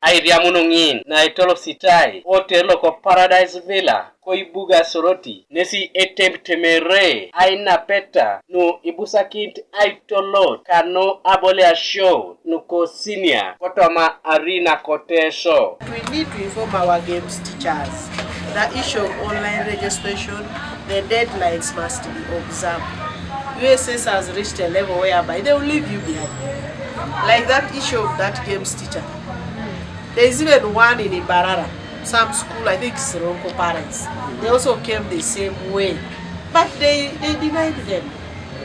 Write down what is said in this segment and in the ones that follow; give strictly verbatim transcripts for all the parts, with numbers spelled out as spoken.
Airiamun ŋin na itolositai otel loko Paradise Villa ko ibuga Soroti nesi etemtemere ainapeta nu ibusakinit aitolot kanu aboliasio nuko sinia kotoma arina koteso. We need to inform our games teachers. The issue of online registration, the deadlines must be observed. U S S has reached a level whereby they will leave you behind. Like that issue of that games teacher. There is even one in Ibarara. Some school, I think it's Ronco parents. They also came the same way. But they, they denied them.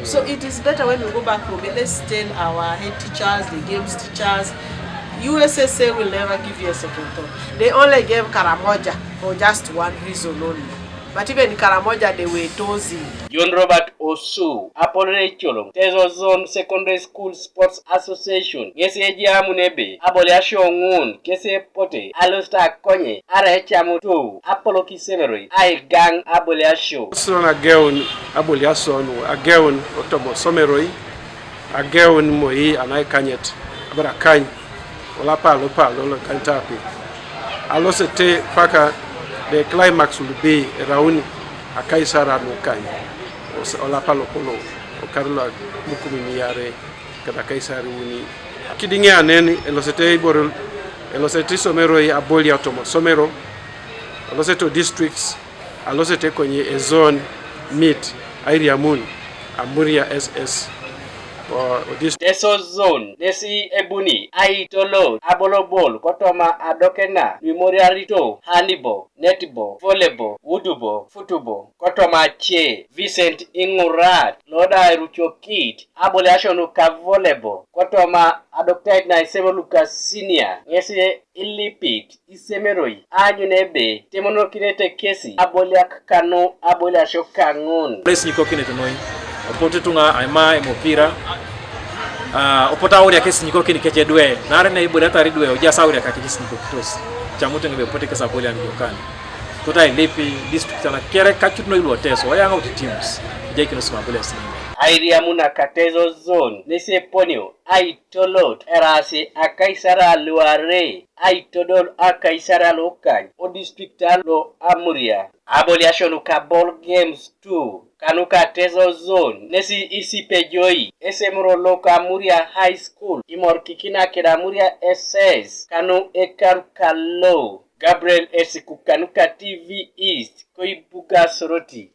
So it is better when we go back home. Let's tell our head teachers, the games teachers. U S S A will never give you a second thought. They only gave Karamoja for just one reason only. But even Karamoja, they were dozing. John Robert Osu, apolore icoloŋ Teso Zone Secondary School Sports Association, ŋesi ejamun ebe aboliasio ŋun kesi epote alosit akonye arai ecamutu apolok isomeroi aigaŋ aboliasio. Sio nageun aboliasio nu ageun otomo isomeroi ageun moi anaikanyet abarakany olapa lopalo lokanyitapi alosete paka the climax will be erauni akaisara nukany olapa lopolo okar lo lukuminiare kada kaisari uni kidiŋe anen elosete iboro elosete isomeroi abolia otomo somero elosete o districts alosete konye ezon mit airiamun Amuria S S o, o dis- Teso Zone nesi ebuni aitolot abolobol kotoma adokena nuimoriarito hanibo netibo volebo wudubo futubo kotoma ce Vincent Iŋurat loda erucokit aboliasio nuka volebo kotoma adokitait naisebo luka sinia ŋesi ilipit isomeroi aanyun ebe temonokinete kesi aboliak kanu aboliasio kaŋun. Ŋes nyikokinete noi, opot ituŋa aima emopira, ah, opot auriak esinyikokin kec edwe, naarai naiboliatar idwe ojaas auriak akec esinyikokitos, icamut ŋebe opote kes abolian ijokan. Kota ailip district ana kere kacut noi luoteso oyaŋaut teams ejaikinos mabolias. Airiamun akateso zone nesi eponio aitolot eraasi akaisara luarei aitodol akaisara lokany odistrikta lo Amuria. Aboliasio nuka Ball Games two kanuka Teso Zone nesi isipejoi esemuro loka Amuria High School imorikikina keda Amuria S S kanu ekaru kalo. Gabriel Esiku kanuka T V East koibuga Soroti.